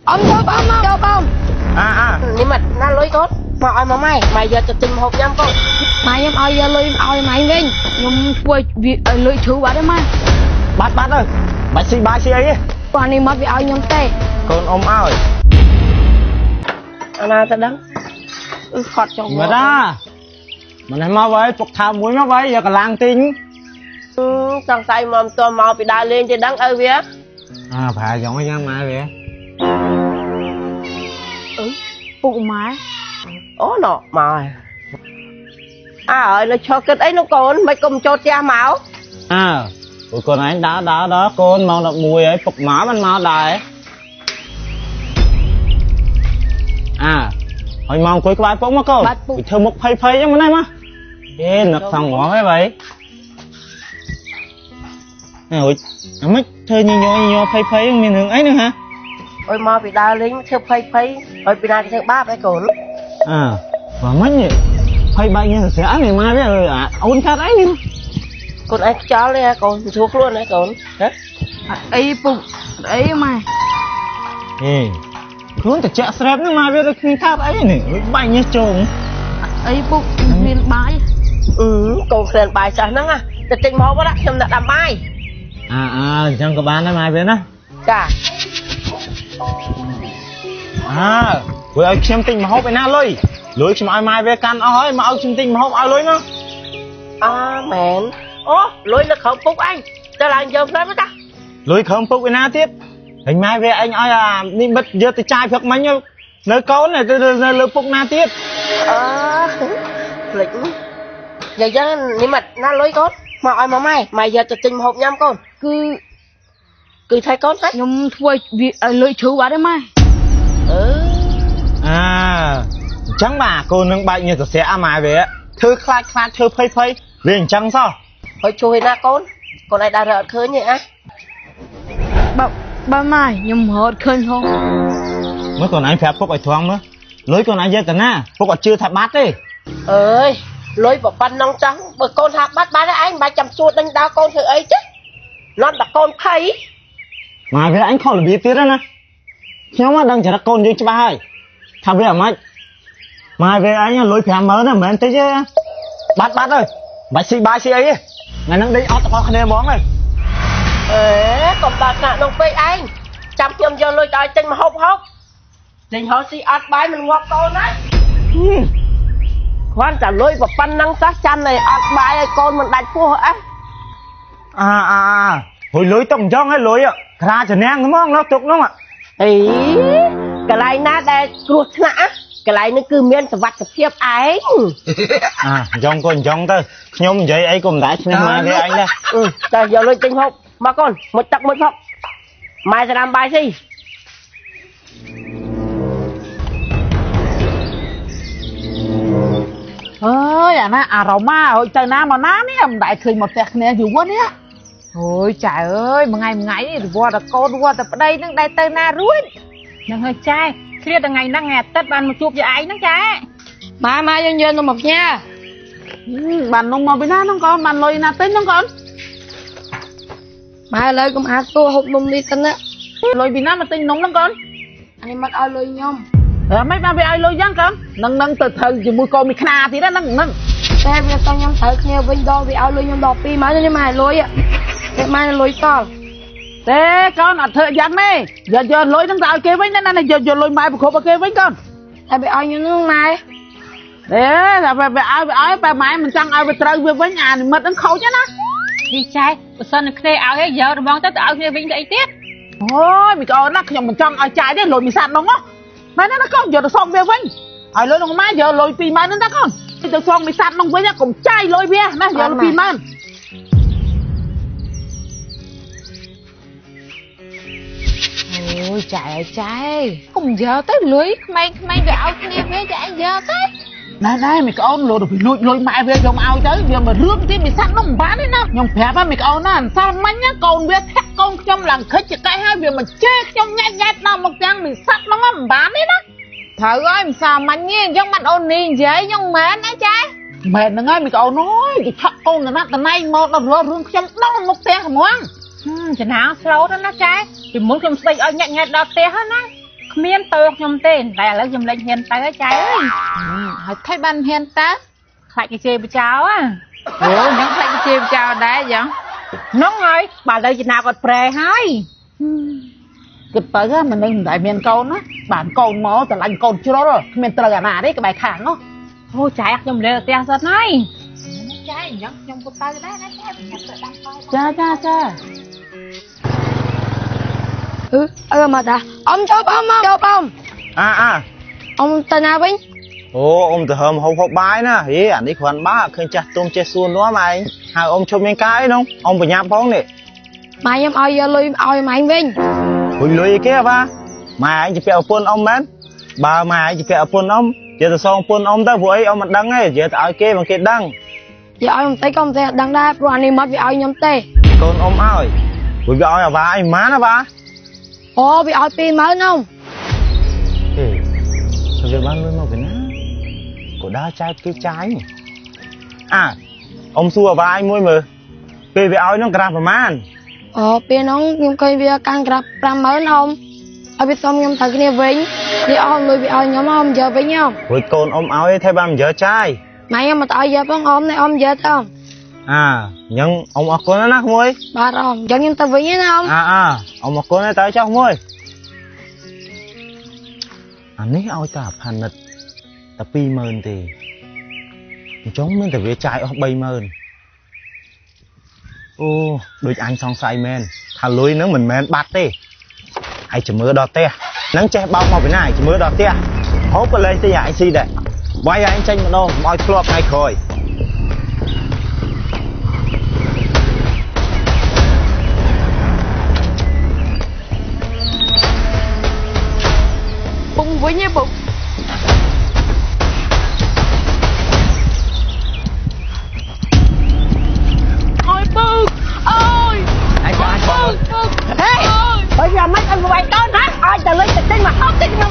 អ៊ំចូលបងមកចូលបង អាអា នេះមកណាលុយកូនមកឲ្យមកម៉ែម៉ែយកទៅទិញម្ហូបញ៉ាំកូន ម៉ែខ្ញុំឲ្យយកលុយឲ្យម៉ែវិញខ្ញុំធ្វើវាឲ្យលុយឈឺបាត់ហើយម៉ែ បាត់បាត់ទៅបាច់ស៊ីបាយស៊ីអីទេ គាត់នេះមកវាឲ្យខ្ញុំទេ កូនអ៊ំឲ្យ អាណាទៅដឹងអឺខត់ចង់ មើលតាមិននេះមកវិញពុកថាមួយមកវិញយកកម្លាំងទិញ សង្ស័យមកមិនទាន់មកពីដើរលេងទេដឹងឪវា អាប្រហែលយ៉ាងយ៉ាងម៉ែវា អឺ ពុកម៉ែ អូណមកហើយអើហើយនៅឈរគិតអីនោះកូនមិនកុំចូលផ្ទះមក អើព្រោះកូនឯងដើរដើរដល់កូនម៉ោង11ហើយពុកមកមិនមកដែរអើហើយមកអង្គុយក្បែរពុកមកកូនវាធ្វើមុខភ័យភ័យចឹងមិនដែរមកអេនឹកសងងហើយបើនេះរួចអាម៉េចធ្វើញញញភ័យភ័យមានរឿងអីហ្នឹងហ៎ អុយមកពីដើរលេងធ្វើភ័យភ័យហើយពីណាគេធ្វើបាបអីកូន អើបើមិញនេះភ័យបែកញើសស្រានេះមកវាអាអូនកាត់អីនេះ កូនឯងខ្យល់ទេហ៎កូនមិនស្រួលខ្លួនហ៎កូនហ៎ អត់អីពុកអត់អីម៉ែ ហេខ្លួនតិចស្រែបហ្នឹងមកវាដូចគ្មានកាត់អីនេះរួចបែកញើសជង អត់អីពុកមានបាយ អឺកូនក្លៀនបាយចាស់ហ្នឹងណាទៅទិញម្ហូបណាខ្ញុំដាក់ដាំបាយ អើអើអញ្ចឹងក៏បានដែរមកវាណា ចា អើព្រោះឲ្យខ្ញុំទិញម្ហូបឯណាលុយលុយខ្ញុំឲ្យម៉ែវាកាន់អស់ហើយមកឲ្យខ្ញុំទិញម្ហូបឲ្យលុយមក អើមែនអូលុយនៅក្រោមពុកអញទៅឡើងយកផ្លែមកតា លុយក្រោមពុកឯណាទៀតហើយម៉ែវាអញឲ្យអានេះមិត្តយកទៅចាយព្រឹកមិញនៅកូននៅលើពុកណាទៀត អើភ្លេចយ៉ាងចឹងនេះមកណាលុយកូនមកឲ្យមកម៉ែម៉ែយកទៅទិញម្ហូបញ៉ាំកូន គឺ គឺថៃកូនថៃ ខ្ញុំធ្វើវាឲ្យលុយឈឺបាត់ហើយម៉ែ អឺ អើអញ្ចឹងបាទកូននឹងបែកញើសស្រាក់ម៉ែវាធ្វើខ្លាចខ្លាចធ្វើភ័យភ័យវាអញ្ចឹងសោះ ហើយជួយណាកូនកូនឯងដើររកអត់ឃើញទេអា បើបើម៉ែខ្ញុំរត់ឃើញហង មើលកូនឯងប្រាប់ពុកឲ្យត្រង់មើលលុយកូនឯងយកទៅណាពុកអត់ជឿថាបាត់ទេ អើយលុយប៉ុណ្ណឹងចង់បើកូនថាបាត់បាត់ហើយឯងមិនបាច់ចាំសួរដេញដោលកូនធ្វើអីទេនាំតែកូនភ័យ ម៉ែវាអញខុសរបៀបទៀតណាខ្ញុំអត់ដឹងចរិតកូនយើងច្បាស់ហើយថាវាអាម៉េចម៉ែវាអញលុយ50000ណាមិនមែនតិចទេបាត់បាត់ហើយបាច់ស៊ីបាយស៊ីអីទេថ្ងៃហ្នឹងដេកអត់ទាំងអស់គ្នាហ្មងហើយ អេកុំដល់ថ្នាក់នោះពេកឯងចាំខ្ញុំយកលុយទៅឲ្យទិញម្ហូបហូបទិញហូបស៊ីអត់បាយមិនងាប់កូនណាគ្រាន់តែលុយប៉ុណ្ណឹងសោះចាំតែអត់បាយឲ្យកូនមិនដាច់ពោះអី អាអាហុយលុយទុកអញ្ចឹងហើយលុយក្រាចនាងហ្មងនោះទុកនោះ អីកន្លែងណាដែលគ្រោះថ្នាក់កន្លែងនេះគឺមានសុវត្ថិភាពឯង អាអញ្ចឹងកូនអញ្ចឹងទៅខ្ញុំនិយាយអីក៏មិនដែរឈ្នះម៉ែវាអញដែរ អឺតែយកលុយទិញហូបមកកូនមួយទឹកមួយផុកម៉ែស្ដាំបាយស៊ី អើយអាណាអារម្មណ៍ហុយទៅណាមកណានេះមិនដែលឃើញមកផ្ទះគ្នាយូរនេះ អូយចែអើយមួយថ្ងៃមួយថ្ងៃនេះរវល់តែកូនរវល់តែប្តីនឹងដែលទៅណារួច ហ្នឹងហើយចែឃ្លាតថ្ងៃហ្នឹងថ្ងៃអាទិត្យបានមកជួបយាយឯងហ្នឹងចែ ម៉ែម៉ែយើងយកនំមកផ្ញើ បាននំមកពីណាហ្នឹងកូនបានលុយណាទិញហ្នឹងកូន ម៉ែឥឡូវកុំអាសួរហូបនំនេះសិនណា លុយពីណាមកទិញនំហ្នឹងកូន អានេះមកឲ្យលុយខ្ញុំ ហើយមិនបានវាឲ្យលុយយ៉ាងកូននឹងនឹងទៅត្រូវជាមួយកូនមីខ្នាទៀតហ្នឹងហ្នឹង តែវាតខ្ញុំត្រូវគ្នាវិញដល់វាឲ្យលុយខ្ញុំដល់2ម៉ែខ្ញុំម៉ែលុយតែម៉ែលុយសល់ ទេកូនអត់ធ្វើយ៉ាងទេយកយកលុយហ្នឹងទៅឲ្យគេវិញណាណាយកយកលុយម៉ែប្រគ្រប់ឲ្យគេវិញកូន តែវាឲ្យខ្ញុំហ្នឹងម៉ែ ទេតែវាឲ្យវាឲ្យតែម៉ែមិនចង់ឲ្យវាត្រូវវាវិញអានិមិត្តហ្នឹងខូចណា នេះចែបើសិននឹងគ្នាឲ្យហើយយករបងទៅទៅឲ្យគ្នាវិញទៅអីទៀត អូយមីកូនណាខ្ញុំមិនចង់ឲ្យចាយទេលុយមីសាត់ហ្នឹងម៉ែណាកូនយកទៅសងវាវិញឲ្យលុយហ្នឹងម៉ែយកលុយ2ម៉ឺនហ្នឹងតាកូនទៅសងមីសាត់ហ្នឹងវិញកុំចាយលុយវាណាយកលុយ2ម៉ឺន អូយចែចែកុំយកទៅលុយក្មេងៗវាឲ្យគ្នាវាចែឯងយកទៅ ណែណែមីកូនលោទៅពីលួចលុយម៉ែវាយកមកឲ្យទៅវាមករឿងទៀតមីសាត់នោះមិនបានទេណាខ្ញុំប្រាប់ហ្នឹងមីកូនណាអន្សល់មិញណាកូនវាធាក់កូនខ្ញុំឡើងខិចចកេះហើយវាមកជេរខ្ញុំញ៉ែតញ៉ែតដល់មកទាំងមីសាត់ហ្នឹងមិនបានទេណា ត្រូវហើយមិនសល់មិញនេះអញ្ចឹងបានអូននេះនិយាយខ្ញុំមែនណាចែ មែនហ្នឹងហើយមីកូនអើយគេឆក់កូនណាត់តណៃមកដល់រឿងខ្ញុំដល់មុខផ្ទះហ្មង ចំណាងស្លូតណាចែពីមុនខ្ញុំស្ដីឲ្យញាក់ញាក់ដល់ផ្ទះហ្នឹងណា គ្មានតោខ្ញុំទេតែឥឡូវខ្ញុំលែងហ៊ានទៅហើយចែអើយ ហើយថៃបានហ៊ានតើ ខ្លាចគេជេរបចោហ៎ អូខ្ញុំខ្លាចគេជេរបចោដែរចឹង ហ្នឹងហើយបើលើចំណាគាត់ប្រែហើយ គិតទៅមនុស្សមិនដែលមានកូនណាបានកូនមកស្រឡាញ់កូនជ្រុលគ្មានត្រូវអាណាទេក្បែរខាងនោះ អូចែខ្ញុំលើផ្ទះសិនហើយ ចែអញ្ចឹងខ្ញុំក៏ទៅដែរណាចែខ្ញុំទៅដាំបាយ ចាចាចា អឺអឺមកតាអ៊ំចូលអ៊ំមកចូលអ៊ំ អាអា អ៊ំទៅណាវិញ អូអ៊ំទៅហើមហូបហូបបាយណាហេអានេះគ្រាន់បើឃើញចាស់ទុំចេះសួរនាំឯងហៅអ៊ំឈប់មានការអីនោះអ៊ំបញ្ញាប់ផងនេះ ម៉ែខ្ញុំឲ្យយកលុយឲ្យម៉ែវិញ ហុយលុយអីគេអាម៉ែឯងជាពាក់ប្រពន្ធអ៊ំមែនបើម៉ែឯងជាពាក់ប្រពន្ធអ៊ំនិយាយទៅសងប្រពន្ធអ៊ំទៅព្រោះអីអ៊ំមិនដឹងទេនិយាយទៅឲ្យគេមិនគេដឹង យកឲ្យមិនតិចក៏មិនទេអត់ដឹងដែរព្រោះអានេះមកវាឲ្យខ្ញុំទេ កូនអ៊ំឲ្យព្រោះវាឲ្យអាវ៉ាអីម៉ានអាវ៉ា អូវាឲ្យ20000អ៊ំ ហេវាបានលុយមកពីណាក៏ដើរចែកគេចាយអាអ៊ំសួរអាវ៉ាឯងមួយមើលពេលវាឲ្យនឹងក្រាស់ប្រមាណ អូពេលហ្នឹងខ្ញុំឃើញវាកាន់ក្រាប50000អ៊ំឲ្យវាសុំខ្ញុំត្រូវគ្នាវិញវាអស់លុយវាឲ្យខ្ញុំអ៊ំយកវិញអ៊ំ រួចកូនអ៊ំឲ្យទេបានមិនយកចាយ ម៉ែខ្ញុំមកឲ្យយកផងអ៊ំនេះអ៊ំយកទៅអ៊ំ អាអញ្ចឹងអ៊ំអរគុណណាស់ក្មួយ បាទអ៊ំអញ្ចឹងខ្ញុំទៅវិញណាអ៊ំ អាអាអ៊ំអរគុណណាស់តើចុះក្មួយអានេះឲ្យតែអាផានិតតែ20000ទេអញ្ចឹងមានតែវាចាយអស់30000អូដូចអញសង្ស័យមែនថាលុយហ្នឹងមិនមែនបាត់ទេហើយជំរឿដល់ផ្ទះហ្នឹងចេះបោកមកពីណាជំរឿដល់ផ្ទះហូបក៏លែងទីឯងស៊ីដែរវាយឯងចេញម្ដងកុំឲ្យធ្លាប់ថ្ងៃក្រោយ ពុំវិញទេពុំ អូយពូអូយ ឯងក៏អាច ពូពូ ហេបើយ៉ាងម៉េចឲ្យវាយកូនហ៎ឲ្យតែលុយទៅទិញមកហូបទិញមក